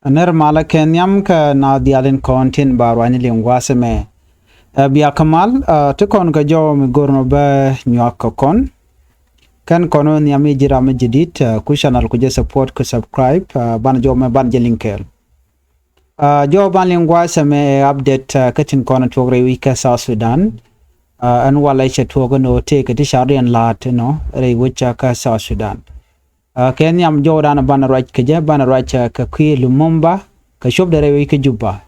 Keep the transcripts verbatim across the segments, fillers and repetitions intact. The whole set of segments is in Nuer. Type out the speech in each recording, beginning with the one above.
Nɛr malä kɛ nhiam kä na dhialin kɔn tin ba ruany liŋ gua̱a̱th ɛmɛ. Ɛ bia kä mal, ɛ, ti kɔn kɛ jɔw mi go̱r nɔ bä nyuak kɛ kɔn. Kɛn kɔn wä nhiam i̱ ji̱ ram mi ji̱ di̱t, ɛ, ku channel ku jɛ support ku subscribe, ɛ, ban jɔw mɛ ban jɛ liŋ kɛɛl. Ɛ, jɔw ban liŋ gua̱a̱th ɛmɛ ɛ update, ɛ, kä tin kɔn tuɔk rɛy wi̱c kä South Sudan. Ɛ, ɛn walɛ cɛ tuɔk ɛn ɣöö tëëkɛ ti car diɛn la̱a̱t ɛnɔ rɛy wi̱c kä South Sudan. Ɛ, kɛ nhiam jɔwdan banɛ ruac kɛ jɛ, banɛ ruac, ɛ, kɛ kui̱ Lumumba kɛ copdɛ rɛy wec kä Juba.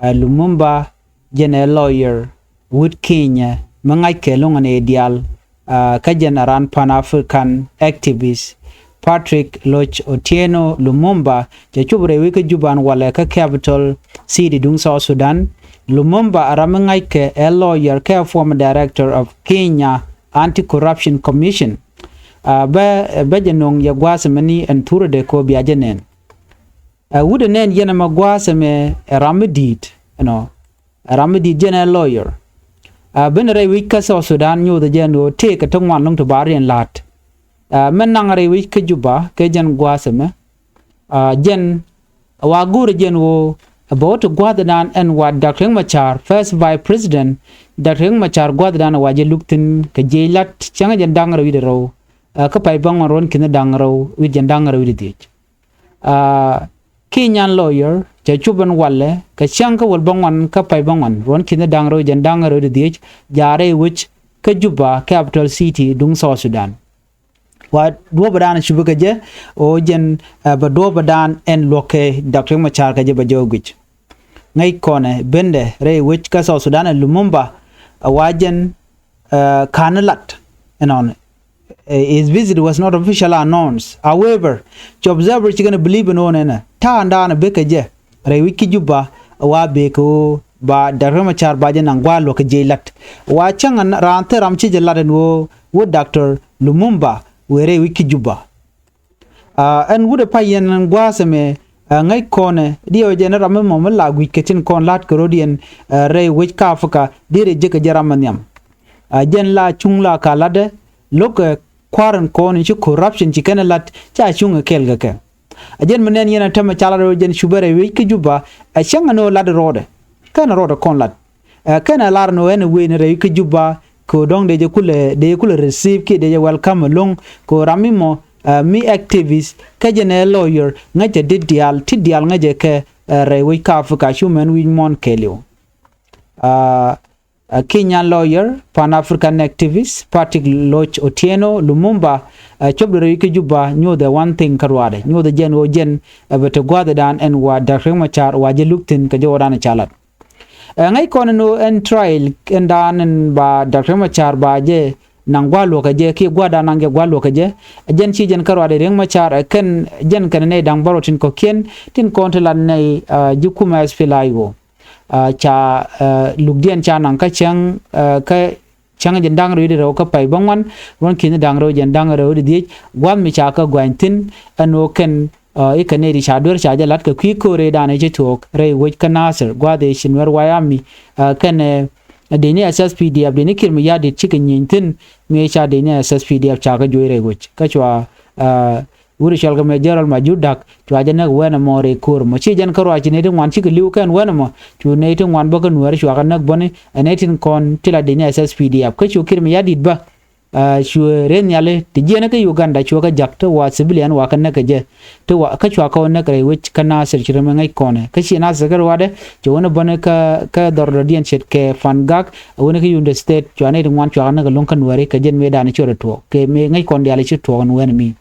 Ɛ, Lumumba jɛn ɛ lawyer wut Kenya mi ŋa̱ckɛ lo̱ŋ ɛ nɛy diaal, ɛ, kä jɛn ɛ raan Pan African activist Patrick Loch Otieno Lumumba cɛ cop rɛy wec kä Juba ɛn walɛ kä capital city duŋ South Sudan. Lumumba ɛ ram mi ŋa̱ckɛ ɛ lawyer kɛ former director of Kenya Anti-Corruption Commission. Ɛ, bä, bä jɛ nöŋ yɛ gua̱a̱th mɛni ɛn thurɛ dee kɔ bia jɛ nɛn. Ɛ, wut ɛ nɛn yɛn ɛmɛ gua̱a̱th ɛmɛ ɛ ram mi di̱i̱t, you know, ɛ ram mi di̱i̱t jɛn ɛ lawyer. Ɛ, ben rɛy wi̱c kä South Sudan nyothɛ jɛn ɣöö tëëkɛ ti ŋuan lo̱ŋ ti ba riɛn la̱a̱t. Ɛ, mɛ naŋ rɛy wi̱c kä Juba kɛ jɛn gua̱a̱th ɛmɛ. Ɛ, jɛn wa go̱o̱rɛ jɛn ɣöö ɛ bɛ wä ti gua̱a̱thdan ɛn wa Doctor Riek Machar, first vice president, Doctor Riek Machar gua̱a̱thdan wa jɛ luk thi̱n kɛ jiɛc lat cäŋ jɛn da̱ŋ rɛw wi̱cdɛ rɛw, ɛ, kä pay bäŋuan ruɔ̱n ki̱n da̱ŋ rɛw wi̱c jɛn da̱ŋ rɛw wi̱cdɛ dhiec. Ɛ, Kenyan lawyer cɛ cop ɛn walɛ kɛ cäŋ kä wäl bäŋuan kä pay bäŋuan ruɔ̱n ki̱n da̱ŋ rɛw jɛn da̱ŋ rɛw wi̱cdɛ dhiec, jaarɛ wec kä Juba, capital city duŋ South Sudan. Wa duɔ̱ɔ̱pädan cupä kɛ jɛ ɣöö jɛn, ɛ, bɛ duɔ̱ɔ̱pädan ɛn luɔ̱k kɛ Doctor Riek Machar kɛ jɛ bɛ jɛ wä guic. Ŋäc kɔnɛ bendɛ rɛy wec kä South Sudan ɛ Lumumba, ɛ, wa jɛn, ɛ, ka̱n lat ɛnɔn. Ɛ, his visit was not officially announced. However, ci observer ci kɛn believe ɛn ɣöö nɛnɛ ta̱a̱ndan bek kɛ jɛ rɛy wi̱c kä Juba, wa bek ɣöö ba Doctor Riek Machar ba jɛ naŋ gua̱a̱th luɔ̱k kɛ jiɛc lat. Wa cäŋ raan thil ram ci jɛ lat ɛn ɣöö wut Doctor Lumumba wëë rɛy wi̱c kä Juba. Ɛ, ɛn wut ɛ pay yɛn ɛn gua̱a̱th ɛmɛ, ɛ, ŋäc kɔnɛ diɛw jɛ ni ram mi mɔ mi la guic kɛ tin kɔn la̱t kɛ rɔ̱diɛn, ɛ, rɛy wec kä Africa, deri jek kɛ jɛ ram mi nhiam. Ɛ, jɛn la cuŋ la ka la̱tdɛ, lo̱kɛ kua̱r ɛn kɔn in ci corruption ci kɛn ɛ la̱t, ca cuŋ ɛ kɛɛl kɛ kɛ. Ɛ jɛn mi nɛn yɛn ɛ tämɛ ca lat rɛw jɛn cupɛ rɛy wec kä Juba, ɛ cäŋ ɛn ɣöö lat rɔɔdɛ. Kɛn rɔɔdɛ kɔn lat. Ɛ, kɛn ɛ lar ɛn ɣöö ɛn ɛ wëë ni rɛy kä Juba, kɛ ɣöö dɔ̱ŋ dee jɛ kulɛ, dee jɛ kulɛ receive kiɛ dee jɛ welcome ɛlɔ̱ŋ, kɛ ɣöö ram mi mɔ, ɛ, mi activist, kä jɛn ɛ lawyer, ŋäcɛ dit diaal, ti diaal ŋäcɛ kɛ, ɛ, rɛy wec kä Africa, cu mɛn wi̱c muɔ̱ɔ̱n kɛɛliw. Ɛ, ɛ, Kenyan lawyer, Pan African activist, Patrick Loch Otieno Lumumba, ɛ, cop di rɛy kä Juba, nyothɛ one thing kä ruaadɛ. Nyothɛ jɛn ɣöö jɛn, ɛ, bɛ te gua̱a̱thdan ɛn wa Doctor Riek Machar wa jɛ luk thi̱n kɛ jɔwdan ca lat. Ɛ, ŋäc kɔn ɛn ɣöö ɛn trial ɛn daan ɛn ba Doctor Riek Machar ba jɛ naŋ gua̱a̱th luɔ̱k kɛ jɛ, kiɛ gua̱a̱thdan naŋ jɛ gua̱a̱th luɔ̱k kɛ jɛ. Ɛ, jɛn ci jɛn kä ruaadɛ Riek Machar, ɛ, kɛn, jɛn kɛnɛ nɛy da̱ŋ bärɔw tin kɔ̱kiɛn, tin kɔn ti lat nɛy, ɛ, ji̱ kumɛ S P L A I O. Ɛ, ca, ɛ, lukdiɛn ca naŋ kä cäŋ, ɛ, kä cäŋ jɛn da̱ŋ rɛw wi̱cdɛ rɛw kä pay bäŋuan, ruɔ̱n ki̱n da̱ŋ rɛw jɛn da̱ŋ rɛw wi̱cdɛ dhiec, gua̱a̱th mi ca kɛ gua̱ny thi̱n, ɛn ɣöö kɛn, ɛ, i̱ kɛ nɛy ti ca duer ca jɛ la̱t kɛ kui̱ ko̱o̱r rɛydan i̱ ci tuɔɔk rɛy wec kä Nasir, gua̱a̱th i̱ ci Nuɛr White Army, ɛ, kɛnɛ, ɛ, dec ni S S P D F, dec ni Kiir Mayardit cikɛ nyieny thi̱n, mëë ca dec ni S S P D F ca kɛ juɔc rɛy wec. Kä cua, ɛ, wut cɔal kɛ mɛ General Majur Dak, cua jɛ näk wɛn ɛmɔ rɛy ko̱o̱r ɛmɔ. Ci jɛn kä ruac ci nɛy ti ŋuan cikɛ li̱w kɛn wän ɛmɔ. Cu nɛy ti ŋuan bä kä Nuɛɛri cua kɛ näk bäni, ɛ nɛy tin kɔn ti la dec ni S S P D F. Kä cu Kiir Mayardit bä, ɛ, cu rɛy nhiali ti jiɛn kä Uganda cuɛ kɛ jak ti wa civilian wa kɛ näk kɛ jɛ. Ti wa kä cua kɛ wä näk rɛy wec kä Nasir ci rɛm ɛ ŋäc kɔnɛ. Kä ci Nasir kä ruaadɛ, ci wä ni bäni kä, kä dhɔr dɔ̱diɛn ce̱tkɛ Fangak, ɛ wä ni kä Unity State, cua nɛy ti ŋuan cua kɛ näk ɛlɔ̱ŋ kä Nuɛɛri, kɛ jɛn mëëdan ci rɔ tuɔɔk. Kɛ mëë ŋäc kɔn diaal ci tuɔɔk ɛn wɛn mi.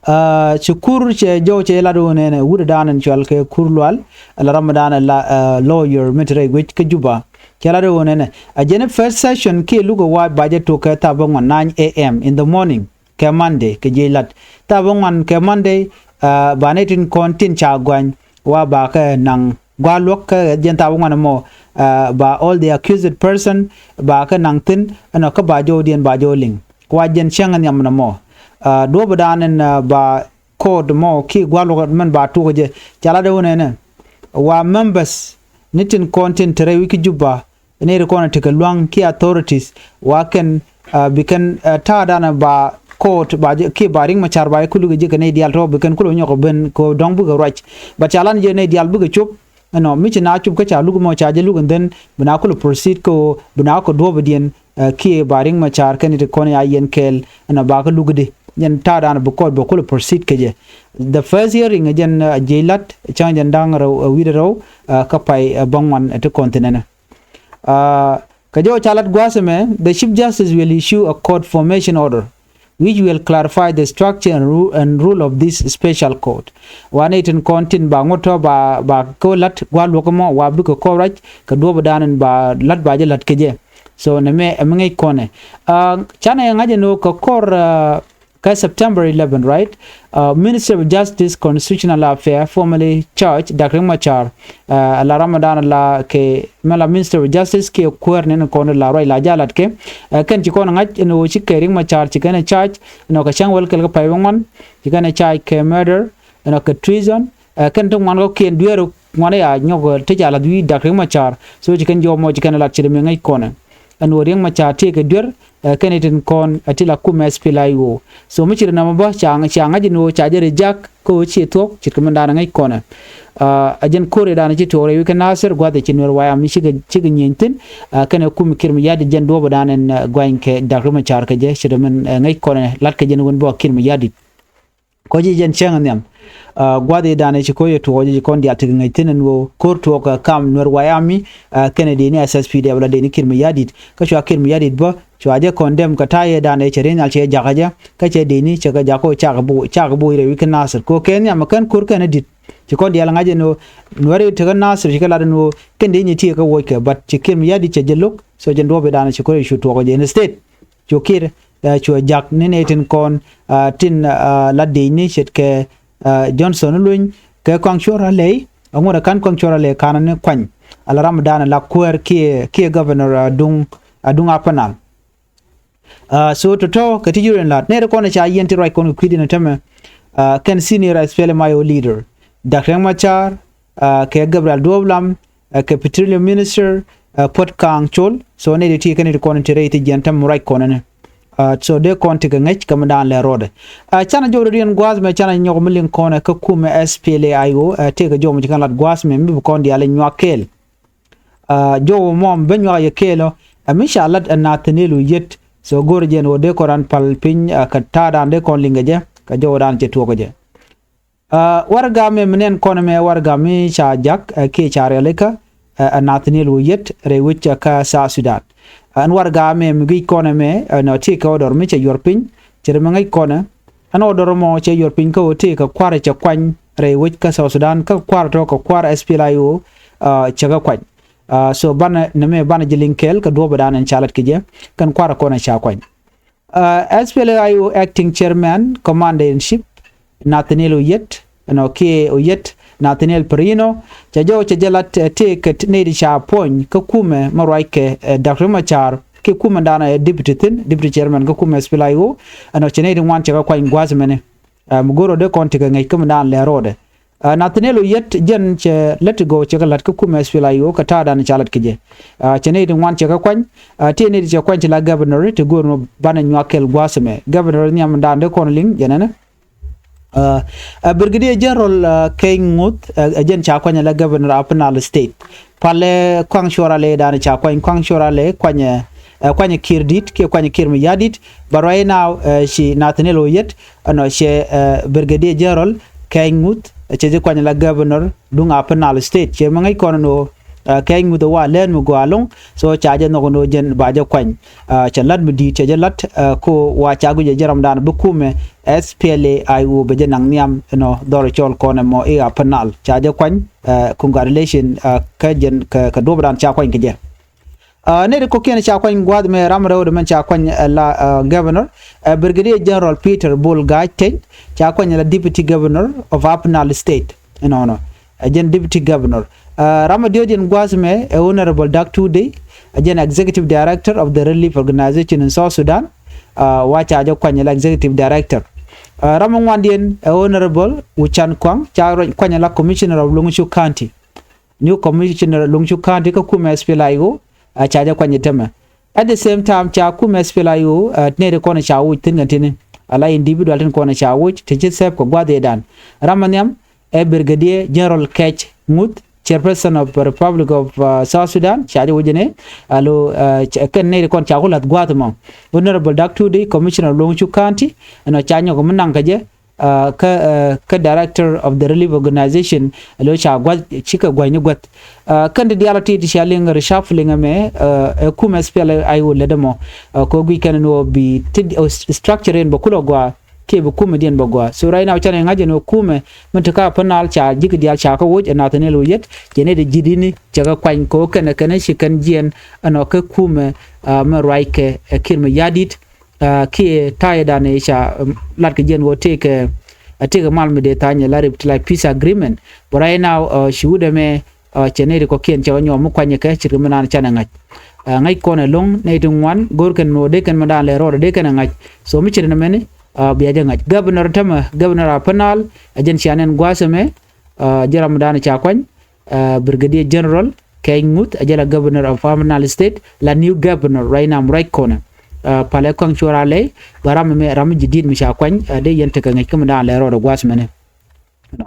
Ɛ, ci Kur cɛ jɔw cɛ lat ɣöö nɛnɛ wut dan ɛn cɔal kɛ Kur Lual, ɛ la ram dan ɛ la, ɛ, lawyer mi te rɛy wec kä Juba. Cɛ lat ɣöö nɛnɛ, ɛ jɛn first session kiɛ lukɛ wa̱a̱ ba jɛ tok kɛ thaa bäŋuan nine A M in the morning kɛ Monday kɛ jiɛc lat. Thaa bäŋuan kɛ Monday, ɛ, ba nɛy tin kɔn tin ca gua̱ny wa ba kɛ naŋ gua̱a̱th luɔ̱k kä jɛn thaa bäŋuan ɛmɔ, ɛ, ba all the accused person ba kɛ naŋ thi̱n, ɛnɔ kä ba jɔwdiɛn ba jɔw liŋ. Wa jɛn cäŋ ɛ nhiam nɔmɔ. Ɛ, duɔ̱ɔ̱pädan ɛn, ɛ, ba court mɔ kiɛ gua̱a̱th luɔ̱k mɛn ba tuɔɔk jɛ. Ca lat ɛ wä nɛnɛ, wa members ni tin kɔn tin te rɛy wec kä Juba, nɛy ti kɔn tekɛ lua̱ŋ kiɛ authorities, wa kɛn, ɛ, bi kɛn, ɛ, ta̱a̱dan ba court ba jɛ kiɛ ba Riek Machar ba jɛ ku luk ji̱ kɛ nɛy diaal tɔ̱ bi kɛn kulɛ nyɔk ben kɛ dɔ̱ŋ bikɛ ruac. But ca lan jɛ nɛy diaal bikɛ cop. Ɛnɔ mi ci na cop kä ca luk mɔ ca jɛ luk and then bi na kulɛ proceed kɛ ɣöö bi na kɛ duɔ̱ɔ̱p diɛn kiɛ ba Riek Machar kɛn ti kɔn ya yɛn kɛɛl ɛnɔ ba kä luk di. Jɛn ta̱a̱ dan bi court bɛ kulɛ proceed kɛ jɛ. The first hearing jɛn jiɛc lat cäŋ jɛn da̱ŋ rɛw wi̱cdɛ rɛw kä pay bäŋuan ti kɔn thin ɛnɛ. Kɛ jɔw ca lat gua̱a̱th ɛmɛ, the Chief Justice will issue a court formation order which will clarify the structure and, ru- and rule of this special court. Wanɛ tin kɔn tin ba ŋuɔ̱t tɔ̱ ba ba kä lat gua̱a̱th luɔ̱k ɛmɔ wa bikɛ kɔn ruac kɛ duɔ̱ɔ̱p dan in ba lat ba jɛ lat kɛ jɛ. So nɛ mɛ ɛmɛ ŋäc kɔnɛ. Canɛ ŋa̱c ɛn ɣöö kɛ kɔr kä September eleven, right? Minister of Justice Constitutional Affair, formerly charge Dak Riek Machar, a la Ramadan la kɛ mɛ la Minister of Justice kiɛ kuäär ni kɔn la ruac la jalat kɛ kɛn ci kɔn ŋa̱c ɛn ɣöö ci kɛ Riek Machar ci kɛn ɛ charge ɛn ɣöö kɛ cäŋ wäl kɛl kä pay bäŋuan ci kɛn ɛ charge kɛ murder ɛn ɣöö kɛ treason. Kɛn ti ŋuan kɔ̱kiɛn dueer ŋuan ya nyɔk ti ca lath wi̱i̱ Dak Riek Machar. So ci kɛn jɔɔk mɔ ci kɛn lath ci dee mi ŋäc kɔnɛ ɛn ɣöö Riek Machar tëëkɛ duer kɛn itin kɔn ɛ ti la kumɛ S P L A I O. So mi ci ri nɔmɔ bä ca ŋa̱c in ɣöö ca jɛ ri jak kä ɣöö ci thuɔ̱k ce̱tkɛ min da̱a̱n ŋäc kɔnɛ. Ɛ jɛn ko̱r i̱ da̱a̱n ci tuɔɔk rɛy wi̱i̱ kä Nasir gua̱th i̱ ci Nuɛr White Army cikɛ nyieny thi̱n. Kɛn ɛ kum Kiir Mayardit jɛn duɔ̱ɔ̱p i̱ da̱a̱n ɛn gua̱ny kɛ Dak Riek Machar kɛ jɛ ce̱tkɛ min ŋäc kɔnɛ la̱t kɛ jɛn wän bä Kiir Mayardit. Kɔc ji̱ jɛn cäŋ nhiam. Gua̱th i̱ da̱a̱n i̱ ci ko̱c i̱ tuɔɔk ji̱ ci kɔn diaal ti kɛ ŋäc thi̱n ɛn ɣöö ko̱r tuɔɔk kam Nuɛr White Army kɛn i̱ dee ni S S P D F la dee ni Kiir Mayardit kä cua Kiir Mayardit bä cua jɛ kɔn dɛm kɛ ta̱a̱ i̱ da̱a̱n i̱ cɛ ri̱n nhial cɛ jak kä jɛ kä cɛ dee ni cɛ kɛ jak kɔ cak bo̱o̱c cak bo̱o̱c rɛy wi̱i̱ kä Nasir kɛ ɣöö kɛ nhiam kɛn ko̱r kɛn i̱ di̱t. Ci kɔn diaal ŋa̱c ɛn ɣöö Nuɛr i̱ tekä Nasir ci kɛ lat ɛn ɣöö kɛn dee nyi ti kɛ wuɔckɛ but ci Kiir Mayardit cɛ jɛ lo̱k. So jɛn duɔ̱ɔ̱p i̱ da̱a̱n i̱ ci ko̱r i̱ cu tuɔɔk jɛ instead. Cu Kiir cuɛ jak ni nɛy tin kɔn tin la dec ni ce̱tkɛ Johnson Oluny kɛ Kɔaŋ Cuɔr Alɛy. Aŋot ɛ ka̱n Kɔaŋ Cuɔr Alɛy ka̱n ni kuany ala ram dan la kuäär kiɛ kiɛ governor Aduŋ Aduŋ Apanal. So tɔ̱tɔ̱ kɛ ti jurɛn lat nɛy ti kɔn ca yiɛn ti ruac kɔn kɛ kui̱diɛn tämɛ kɛn senior S P L M I O leader Dak Riek Machar kɛ Gabriel Duop Lam kɛ Petroleum Minister Puot Kaaŋ Col. So nɛy ti ti kɛn ti kɔn ti rɛy ti jiɛn tämɛ ruac kɔn ni. So dee kɔn ti kɛ ŋäc kɛ mi daan lɛ rɔɔdɛ. Canɛ jɔw rɔ riɛn gua̱a̱th mɛ canɛ nyɔk mi liŋ kɔn kä kumɛ S P L A I O tëëkɛ jɔw mi ci kɛn lat gua̱a̱th mɛ mi bi kɔn diaal i̱ nyuak kɛɛl. Jɔw mɔ mi ben nyuak yɛ kɛɛl ɔ ɛ mi ca lat ɛ Nathaniel Oyet. So go̱r jɛn ɣöö dee kɔn ran pal piny kɛ ta̱a̱ daan dee kɔn liŋ kɛ jɛ kɛ jɔw daan cɛ tuɔɔk kɛ jɛ. Warɛga mɛ mi nɛn kɔn ɛmɛ warɛga mi ca jak kiɛ ca rialikä ɛ Nathaniel Oyet rɛy wec kä South Sudan. Ɛn warɛga mɛ mi guic kɔn ɛmɛ ɛn ɔ ti kɛ ɔ dɔr mi cɛ yuɔr piny cɛ rɛ mi ŋäc kɔn ɛ ɛn ɔ dɔr mɔ cɛ yuɔr piny kä ɔ ti kɛ kuarɛ cɛ kuany rɛy wec kä South Sudan kä kuarɛ tɔ kɛ kuarɛ S P L A I O cɛ kɛ kuany. So banɛ nɛ mɛ banɛ ji̱ liŋ kɛɛl kɛ duɔ̱ɔ̱p ɛ daan ɛn ca lät kɛ jɛ kɛn kuarɛ kɔn ɛ ca kuany. S P L A I O acting chairman commander in chief Nathaniel Oyet ɛnɔ kiɛ Oyet Nathaniel Perino cɛ jɔw cɛ jɛ lat tëëkɛ nɛy ti ca puɔ̱ny kä kumɛ mɛ ruac kɛ Dak Riek Machar kiɛ kumɛ danɔ ɛ deputy thin deputy chairman kä kumɛ S P L A I O. Ɛnɔ cɛ nɛy ti ŋuan cɛ kɛ kuany gua̱a̱th mɛni. Mi go̱r rɔ dee kɔn ti kɛ ŋäc kä mi daan lɛ rɔɔdɛ. Nathaniel Oyet jɛn cɛ lät ti gɔw cɛ kɛ la̱t kä kumɛ S P L A I O kɛ ta̱a̱ dan ca la̱t kɛ jɛ. Cɛ nɛy ti ŋuan cɛ kɛ kuany. Ti nɛy ti cɛ kuany ti la governor ti go̱o̱r mɔ banɛ nyuak kɛl gua̱a̱th ɛmɛ governor nhiam dan dee kɔn liŋ jɛn ɛnɛ. Brigadier General Keny Ŋuth ɛ jɛn ca kuany la governor Upper Nile State. Palɛ Kuaŋ Cuɔr Alɛ dan ca kuany Kuaŋ Cuɔr Alɛ kuanyɛ kuanyɛ Kiir dit kiɛ kuanyɛ Kiir mi ya̱ dit. But right now ci Nathaniel Oyet ɛnɔ cɛ Brigadier General Keny Ŋuth cɛ ji̱ kuany la governor duŋ Upper Nile State cɛ mi ŋäc kɔn ɛn ɣöö Keny Ŋuth ɛ wa lɛn mi gɔaa ɛlɔ̱ŋ. So ca jɛ nhɔk ɛn ɣöö jɛn ba jɛ kuany. Cɛ la̱t mi di̱i̱t cɛ jɛ la̱t ko wa ca guic ɛ jɛ ramdan bi kumɛ S P L A I O bɛ jɛ naŋ nhiam ɛnɔ dhɔr cɔl kɔn ɛmɔ i̱ Upper Nile ca jɛ kuany. Congratulation kä jɛn kɛ duɔ̱pdan ca kuany kɛ jɛ. Nɛy ti kɔ̱kiɛn ca kuany gua̱a̱th mɛ ram rɛwdɛ mɛn ca kuany la governor Brigadier General Peter Bol Gac Teny ca kuany la deputy governor of Upper Nile State. Ɛnɔnɔ ɛ jɛn deputy governor. Ram a diɔ̱k jɛn gua̱a̱th mɛ ɛ Honorable Dak Tude ɛ jɛn executive director of the Relief Organization in South Sudan. Wa ca jɛ kuany la executive director. Ram a ŋuandiɛn ɛ Honorable Wucan Kuaŋ ca kuany la commissioner of Longchu County. New commissioner Longchu County kä kumɛ S P L A I O ca jɛ kuany tämɛ. At the same time ca kumɛ S P L A I O nɛy ti kɔn ca wuc thi̱n kɛ ti̱ni. Ala individual tin kɔn ca woc ti ci sɛp kɛ gua̱th ëëdan. Ram ɛ nhiam ɛ Brigadier General Kɛc Ŋuth, Chairperson of Republic of, uh, South Sudan, ca jɛ woc jɛ ni. Alo, uh, kɛn nɛy ti kɔn ca ku la̱th gua̱th mɔ. Honorable Dak Tudi, Commissioner Luɔ̱ŋ Cuk County, ɛnɔ ca nyɔk mi naŋ kɛ jɛ, uh, kä, uh, kä Director of the Relief Organization, alo ca gua̱th, cikɛ gua̱ny ni gua̱th. Uh, kɛn ti diaal ti ti ca liŋ reshuffling ɛmɛ, uh, ɛ kumɛ SPLA-IO lät ɛmɔ. Uh, kɛ guic kɛn ni wä bi ti, uh, structure in bɛ kulɛ gua kiɛ bi kumɛ diɛn bɛ gua. So right now canɛ ŋa̱c ɛn wä kumɛ min ti ka Upper Nile ca ji̱k diaal ca kä woc ɛ Nathaniel Oyet, jɛ ni ti ji̱ dini cɛ kɛ kuany kɛ wä kɛn ɛ kɛn ɛ ci kɛn jiɛn ɛnɔ kɛ kumɛ, uh, mɛ ruac kɛ ɛ Kiir mɛ ya̱di̱t. Uh, kiɛ ta̱yɛ dan ɛ ca, um, lat kɛ jiɛn wä tëëkɛ, uh, tëëkɛ mal mi dee tha̱a̱ny ɛ la rip ti la peace agreement. But right now, uh, ci wut ɛmɛ, uh, cɛ nɛy ti kɔ̱kiɛn cɛ kɛ nyɔɔm mi kuanyɛ kɛ ce̱tkɛ mi naan canɛ ŋa̱c. Uh, ŋa̱c kɔn ɛlɔ̱ŋ nɛy ti ŋuan go̱r kɛn mi wä dee kɛn mi daan lɛ rɔɔdɛ dee kɛn ɛ ŋa̱c. So mi ce̱t ɛn ɛmɛni, uh, bia jɛ ŋa̱c. Governor tämɛ, Governor Upper Nile, ɛ jɛn cia nɛn gua̱a̱th ɛmɛ, uh, jɛ ram mi daan ca kuany, uh, Brigadier General Kɛc Ŋuth, ɛ jɛ la Governor of Upper Nile State, la new governor right now, right corner. Uh, palɛ kɔaŋ cuɔr a lɛy, bɛ ram ɛmɛ ram mi ji̱ di̱t mi ca kuany, uh, dee yɛn tekɛ ŋäc kä mi daan lɛ rɔɔdɛ gua̱a̱th ɛmɛni. Nɔ.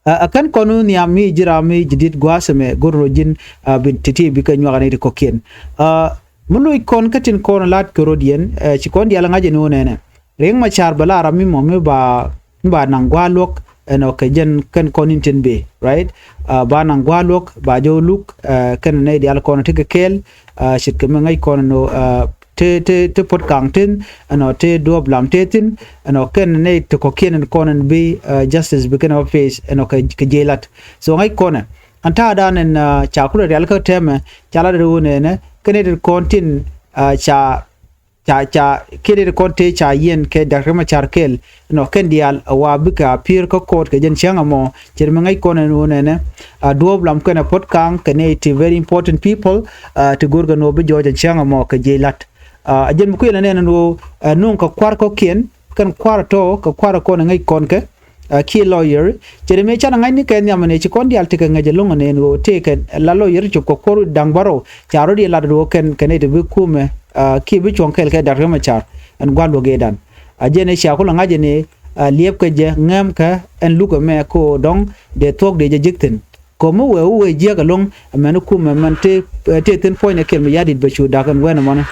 Ɛ, ɛ kɛn kɔn wä nhiam mi ji̱ ram mi ji̱ di̱t gua̱a̱th ɛmɛ go̱r rɔ ji̱n, ɛ, bi ti̱ti̱ bikɛ nyuak ni ti kɔ̱kiɛn. Ɛ, mi loc kɔn kä tin kɔn la̱t kɛ rot yɛn, ɛ, ci kɔn diaal ŋa̱c ɛn wä nɛnɛ. Riek Machar bɛ la ram mi mɔ mi ba, mi ba naŋ gua̱a̱ luɔ̱k ɛnɔ kɛ jɛn kɛn kɔn in tin bëë, right? Ɛ, ba naŋ gua̱a̱ luɔ̱k, ba jɛ wä luk, ɛ, kɛn nɛy diaal kɔn ti kɛ kɛɛl, ɛ, ce̱tkɛ mi ŋäc kɔn ɛn wä, ɛ, te, te, te Puɔt Kaŋ tin, ɛnɔ te Duɔ̱ɔ̱p Lam te thin, ɛnɔ kɛn nɛy ti kɔ̱kiɛn ɛn kɔn ɛn bi, ɛ, justice bi kɛn ɛ face ɛnɔ kɛ, kɛ jiɛc la̱t. So ŋäc kɔn ɛ. Ɛn ta̱a̱ dan ɛn, ɛ, ca kulɛ rial kä tɛmɛ, ca lat ɛ wä nɛnɛ, kɛn nɛy ti kɔn tin, ɛ, ca, ca, ca, kɛn nɛy ti kɔn te ca yiɛn kɛ Dak Riek Machar kɛɛl, ɛnɔ kɛn diaal, ɛ, wa bikɛ a pi̱i̱r kä court kɛ jɛn cäŋ ɛmɔ, ce̱t mi ŋäc kɔn ɛn wä nɛnɛ, ɛ, Duɔ̱ɔ̱p Lam kɛnɛ Puɔt Kaŋ kɛ nɛy ti very important people, ɛ, ti go̱r kɛ ni wä bi jɔɔc ɛ cäŋ ɛmɔ kɛ jiɛc la̱t. Ɛ, ɛ jɛn mi kuël ɛ nɛn ɛn wä, ɛ, nuŋ kɛ kua̱r kɔ̱kiɛn, kɛn kua̱r ɛ tɔ̱, kɛ kua̱r ɛ kɔn ɛ ŋäc kɔn kɛ, ɛ, kiɛ lawyer. Ce̱t mi canɛ ŋa̱c ni kɛ nhiam ɛn ɛ ci kɔn diaal tekɛ ŋäc ɛlɔ̱ŋ ɛn ɛn wä tekɛ la lawyer cop kɛ kuɔr da̱ŋ bärɔw, ca rɔ̱ diɛ lat ɛn wä kɛn, kɛn nɛy ti bi kumɛ, ɛ, kiɛ bi cuɔ̱ŋ kɛɛl kɛ Dak Riek Machar, ɛn gua̱l luɔ̱k ëëdan. Ɛ jɛn ɛ cia kulɛ ŋa̱c ɛn ɛ, ɛ, liɛpkɛ jɛ ŋäämkɛ ɛn luk ɛmɛ kɛ ɣöö dɔ̱ŋ dee thuɔ̱k dee jɛ ji̱k thi̱n. Kɛ mi wee wee jiääk ɛlɔ̱ŋ, ɛ mɛn kumɛ mɛn tëë, ɛ, tëë thi̱n puɔ̱nynɛ kɛl mi ya̱di̱t bɛ cu da̱k ɛn wɛn ɛmɔni.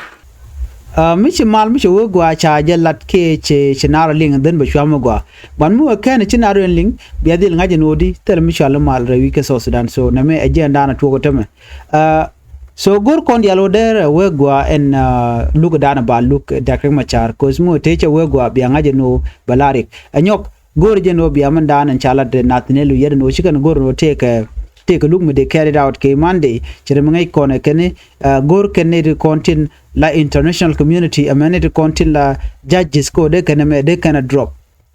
Ɛ, mi ci mal mi ci wee gɔaa ca jɛ lat kiɛ ci, ci naar liŋ ɛn dhän bɛ cua mi gɔaa. Gua̱n mi wee kɛn ci naar ɛn liŋ, bia dhil ŋa̱c ɛn ɣöö di, thil mi cɔal i̱ mal rɛy wi̱c kä South Sudan. So nɛmɛ ɛ jiɛɛn daanɔ tuɔɔk ɛ tämɛ. Ɛ, So go̱r kɔn diaal wä dɛr ɛ wee gɔaa ɛn, ɛ, luk ɛ daanɛ ba luk, ɛ, Dak Riek Machar, 'cause mi wä tëë cɛ wee gɔaa bia ŋa̱c ɛn ɣöö bɛ la riɛk. Ɛ nyɔk go̱r jɛn ɣöö bia mɛn daanɛ ca lat ɛ Nathaniel Oyet ɛn ɣöö ci kɛn go̱r ɛn ɣöö tëëkɛ, tëëkɛ luk mi dee carried out kɛ Monday. Ce̱t mi ŋäc kɔn ɛ kɛn, ɛ, go̱r kɛn nɛy ti kɔn tin la international community, ɛ mɛn nɛy ti kɔn tin la judges kɛ ɣöö dee kɛn ɛmɛ dee kɛn ɛ drop.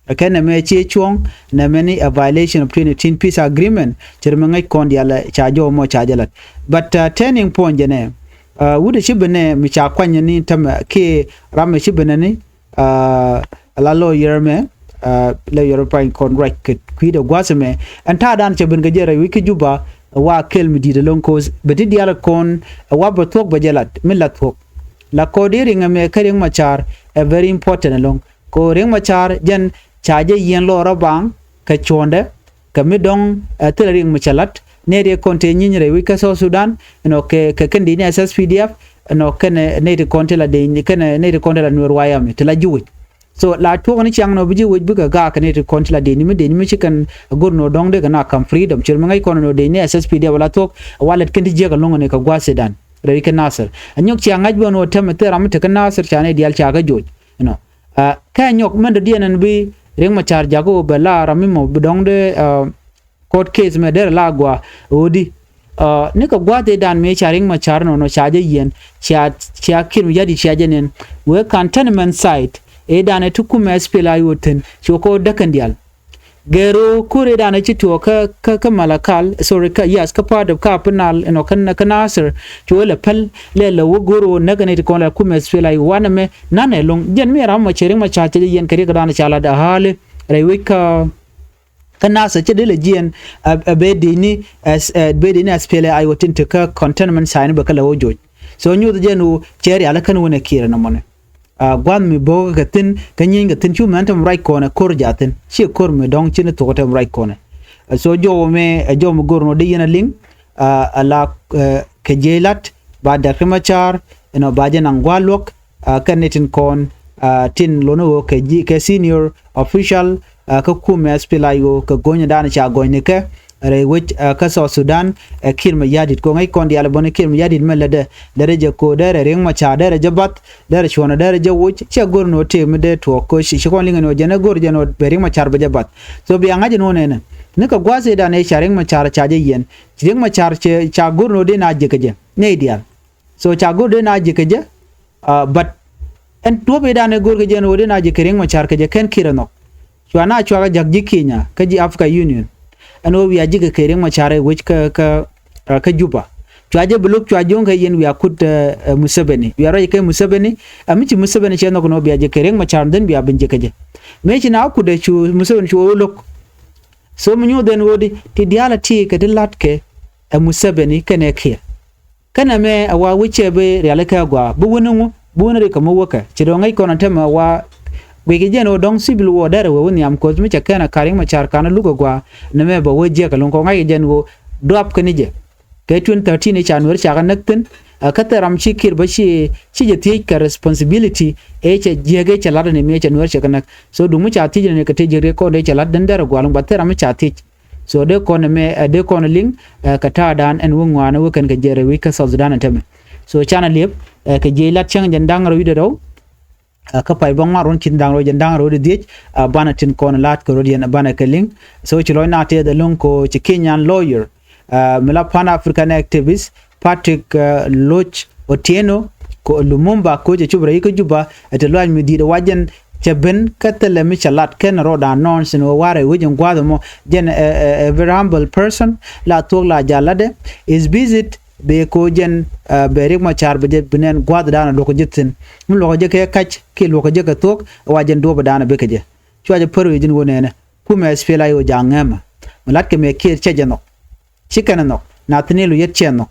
Ɛ kɛn nɛmɛ ciɛ cuɔ̱ŋ, nɛmɛ ni a violation of twenty eighteen peace agreement. Ce̱t mi ŋäc kɔn diaal ca jɔw mɔ ca jɛ lat. But, uh, turning point jɛ nɛ, uh, wut ɛ ci bi nɛ mi ca kuany ni tämɛ kiɛ ram ɛ ci bi nɛ ni, uh, la lawyer mɛ, uh, lawyer pany kɔn ruac kɛ kui̱dɛ gua̱a̱th mɛ. Ɛn ta̱a̱ dan cɛ ben kɛ jɛ rɛy wi̱c kä Juba, wa kɛl mi di̱i̱t ɛlɔ̱ŋ, 'cause bɛ ti diaal kɔn, wa bɛ thuɔ̱k bɛ jɛ lat mi la thuɔ̱k. La kɔɔdi riŋ ɛmɛ kä Riek Machar ɛ very important ɛlɔ̱ŋ. Kɛ ɣöö Riek Machar jɛn ca jɛ yiɛn lɔɔr rɔ baŋ kɛ cuɔ̱ndɛ kɛ mi dɔ̱ŋ, ɛ, thilɛ riɛk mi cɛ la̱t. Nɛy ti kɔn tëë nyiny rɛy wi̱c kä South Sudan, ɛnɔ kɛ, kɛ kɛn dec ni S S P D F, ɛnɔ kɛn, ɛ, nɛy ti kɔn ti la dec ni, kɛn, ɛ, nɛy ti kɔn ti la Nuer White Army, ti la Juwic. So la tuɔk ni ciaŋ nɔ bi ji̱ wec bikɛ gaak kɛ nɛy ti kɔn ti la dec ni mi dec ni mi ci kɛn go̱r nɔ dɔ̱ŋ dee kɛ na ka̱m freedom. Ciöt mi ŋäc kɔn nɔ dec ni S S P D F la thuɔk, ɛ wa lät kɛn ti jiäk ɛlɔ̱ŋ ni kɛ gua̱a̱th Sudan rɛy wi̱c kä Nasir. Ɛ nyɔk ciaŋ ŋa̱c bä nɔ tɛmɛ thil ram mi te kä Nasir ca nɛy diaal ca kä joc. Ɛnɔ. Ɛ, kɛ nyɔk mɛn dɔ̱diɛn ɛn bi Riek Machar jakä ɣöö bɛ la ram mi mɔ bi dɔ̱ŋ dee, ɛ, court case mɛ derɛ la gɔaa ɣöö di. Ɛ, ni kɛ gua̱a̱th ëëdan mëë ca Riek Machar nɔnɔ ca jɛ yiɛn, cia, cia Kiir mi ya̱di̱t cia jɛ nɛn. Wee cantonment site ëëdan ɛ ti kumɛ SPLA-IO thi̱n, ci wä kɛ wä däkɛn diaal. Gɛr ɣöö ko̱r ëëdan ɛ ci tuɔɔk kä, kä, kä Malakal, sorry, kä, yes, kä part of kä Upper Nile, ɛnɔ, kä, kä Nasir, ci wä lɛ päl, lɛ lɛ wä go̱r ɣöö näk ɛ nɛy ti kɔn la kumɛ SPLA-IO wanɛ mɛ, nanɛ lo̱ŋ. Jɛn mi ram mɔ cɛ Riek Machar cɛ jɛ yiɛn kɛ Riek daanɛ ca la dee ha̱a̱li. Rɛy wec kä, kä Nasir cɛ dee lɛ jiɛn, ɛ, ɛ bɛ dee ni, ɛ, ɛ bɛ dee ni SPLA-IO tin te kä cantonment site ni bɛ kä lɛ wä joc. So nyuth jɛn ɣöö cɛ rial kä ni wä nɛ Kiir nɔmɔni. Gua̱th mi bo̱o̱k kɛ thi̱n, kä nyieeny kɛ thi̱n, cu mɛn tɛm ruac kɔnɛ ko̱r jaathin, ciɛ ko̱r mi dɔ̱ŋ ci ni thuɔ̱k tɛm ruac kɔnɛ. So jɔw mɛ, jɔw mi go̱r nɔ dee yɛn a liŋ, ala kɛ jiɛc lat ba Dr. Riek Machar, ɛnɔ ba jɛ naŋ gua̱a̱ luɔ̱k, kɛn ni tin kɔn, tin lon ɣöö kɛ senior official kä kumɛ SPLA-IO kɛ go̱nyɛ dan ca gɔ̱ny ni kɛ rɛy wec kä South Sudan. Ɛ Kiir Mayardit kɛ ŋäc kɔn diaal bä ni Kiir Mayardit mɛ lätdɛ, lätdɛ jɛ ko dɛrɛ Riek Machar dɛrɛ jɛ bath, dɛrɛ cuɔ̱nɔ dɛrɛ jɛ woc, cɛ go̱r ni ɣöö tëë mi dee tuɔɔk ko ci kɔn liŋɛ ni ɣöö jɛn ɛ go̱r jɛ ni ɣöö bɛ Riek Machar bɛ jɛ bath. So bia ŋa̱c ni ɣöö nɛnɛ ni kɛ gua̱a̱th ëëdan ëë ca Riek Machar ca jɛ yiɛn, ci Riek Machar cɛ ca go̱r ni ɣöö dee na jek kɛ jɛ nɛy diaal. So ca go̱r dee na ji̱ kɛ jɛ, but ɛn tuɔ̱p i̱ dan ɛ go̱r kɛ jɛ ɛn ɣöö dee na ji̱ kɛ Riek Machar kɛ jɛ kɛn Kiir ɛ nhɔk. Cua na cua kɛ jak ji̱ Kenya kä ji̱ Africa Union ɛn ɣöö wiaa ji̱ kɛ kɛ Riek Machar ɛ wec kä kä kä Juba. Cua jɛ bi lo̱k cua jo̱o̱ŋ kɛ yɛn wiaa kut Museveni, wiaa ruac kɛ Museveni. Ɛ mi ci Museveni cɛ nhɔk ɛn ɣöö bia ji̱ kɛ Riek Machar, then bia ben ji̱ kɛ jɛ. Mëë ci na kut ɛ cu Museveni cu ɣöö lo̱k. So mi nyuuth ɛn ɣöö di ti diaal a ti kɛ ti la̱t kɛ ɛ Museveni kɛnɛ Kiir. Kä nɛmɛ a wa wecɛ bi rialikä a gɔaa, bi wä ni ŋu, bi wä ni rik kɛ mi wäkɛ. Ci dɔ̱ŋ ŋäc kɔn a tämɛ a wa guic kɛ jɛn ɣöö dɔ̱ŋ civil war derɛ wee wä nhiam, koth mi cɛ kɛn a ka Riek Machar kan a luk a gɔaa. Nɛmɛ bɛ wä jiɛk ɛlɔ̱ŋ kɔn ŋa̱c kɛ jɛn ɣöö drop kɛ ni jɛ. Kɛ twenty thirteen i̱ ca Nuɛr ca kɛ näk thi̱n. Kä thil ram ci Kiir bä ci ci jɛ thiec kɛ responsibility ëë cɛ jiɛk ëë cɛ la̱t ni mëë cɛ Nuɛr cɛ kɛ näk. So duŋ mi ca thiec ni kɛ tëë jiɛk riek kɔn dee cɛ la̱t den derɛ gua̱l ŋu, ba thil ram mi ca thiec. So dee kɔn ɛmɛ, dee kɔn liŋ kɛ ta̱a̱dan ɛn wä ŋuanɛ wä kɛn kɛ jɛrɛ wi̱c kä South Sudan ɛn tämɛ. So canɛ liep kɛ jiɛc lat cäŋ jɛn da̱ŋ rɛw wi̱cdɛ rɛw kä pay bä ŋuan ruɔ̱n ci da̱ŋ rɛw jɛn da̱ŋ rɛw wi̱cdɛ dhiec. Banɛ tin kɔn la̱t kɛ rot yɛn banɛ kɛ liŋ. So ci lɔc na tɛth ɛlɔ̱ŋ ko ci Kenyan lawyer, mi la Pan African activist Patrick Loch Otieno ko Lumumba ko cɛ cup rɛy kä Juba. Ɛ te luac mi di̱i̱t ɛ wa jɛn cɛ ben kä thilɛ mi cɛ lat kɛn rɔɔdan nɔn sin ɣöö warɛ wec in gua̱a̱th ɛmɔ. Jɛn ɛ very humble person la thuɔ̱k la jal latdɛ is visit bee ko jɛn bɛ Riek Machar bɛ jɛ bi nɛn gua̱a̱th dan a luɔk jɛ thi̱n. Mi luɔk jɛ kɛ kac kiɛ luɔk jɛ kɛ thuɔ̱k ɛ wa jɛn duɔ̱ɔ̱p dan a bikɛ jɛ. Cua jɛ pär wec in wä nɛnɛ kumɛ SPLA-IO ja̱ ŋɛmɛ. Mi latkɛ mɛ Kiir cɛ jɛ nhɔk. Ci kɛn nhɔk na thi̱n ilu yet cɛ nhɔk.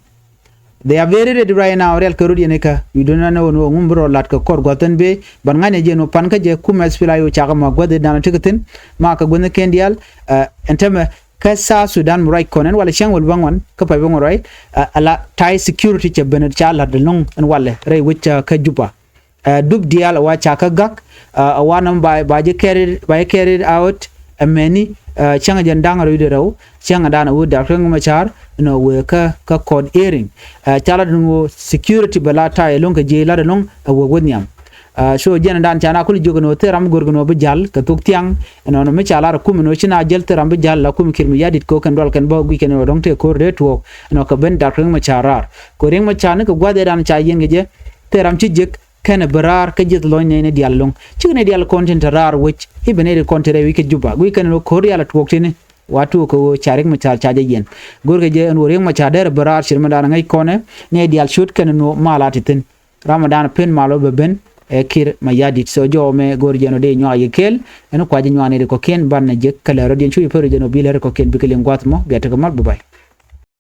They are very ready right now. Rial kɛ rot yɛn ikä. You do not know ŋum bi rɔ lat kɛ kɔr gua̱th ɛn bee. Ban ŋa̱cnɛ jɛ nu pan kä jɛ kumɛ SPLA-IO cakɛ ma gua̱th i̱ dan a tikɛ thi̱n. Ma kɛ gua̱th ni kɛn diaal. Ɛn tämɛ kä South Sudan mi ruac kɔn ɛn walɛ cäŋ wäl bä ŋuan kä pay bä ŋuan ruac. Ala ta̱a̱ security cɛ ben ca la̱t ɛlɔ̱ŋ ɛn walɛ rɛy wec kä Juba. Dup diaal a wa ca kä gak a wa nɔm ba ba jɛ carry ba jɛ carry out. Ɛmɛni cäŋ jɛn da̱ŋ rɛw wi̱cdɛ rɛw cäŋ dan a wä Doctor Riek Machar nɔ wee kä kä court hearing. Ca lat ni wä security bɛ la ta̱a̱ ɛlɔ̱ŋ kɛ jiɛc lat ɛlɔ̱ŋ a wä wä nhiam. So jɛn dan ca na kul jiök ni wä thil ram bi go̱r kɛ ni wä bi jal kɛ thok thiaŋ. Ɛnɔnɔ mi ca lar kum ni wä ci na jäl thil ram bi jal la kum Kiir Mayardit kɛ wä kɛn dual kɛn bä guic kɛn ni wä dɔ̱ŋ tëë ko̱r dee tuɔɔk ɛnɔ kɛ ben Doctor Riek Machar raar. Kɛ Riek Machar ni kɛ gua̱th ëëdan ca yiɛn kɛ jɛ thil ram ci jiäk kɛnɛ bi raar kä ji̱th lɔ̱ny nɛy ni diaal ɛlɔ̱ŋ. Cikɛ nɛy diaal kɔn tin te raar wec i̱ bi nɛy ri kɔn te rɛy wi̱c kä Juba guic kɛn ni wä ko̱r diaal a tuɔɔk tini. Wa tuɔɔk kɛ ɣöö ca Riek Machar ca jɛ yiɛn. Go̱rkɛ jɛ ɛn ɣöö Riek Machar derɛ bi raar ci ri mi da̱a̱n ŋäc kɔnɛ. Nɛy diaal ciöt kɛn ni wä mal a ti thi̱n. Ram mi da̱a̱n pen mal wä bɛ ben ɛ Kiir Mayardit. So jɔw mɛ go̱r jɛ ɛn ɣöö dee nyuak yɛ kɛɛl. Ɛn kuac jɛ nyuak nɛy ri kɔ̱kiɛn banɛ jek kɛ lɛ rɔ̱diɛn cu yɛ pär jɛ ɛn ɣöö bi lɛ ri kɔ̱kiɛn bikɛ liŋ gua̱th mɔ bia tekɛ mal, bye bye.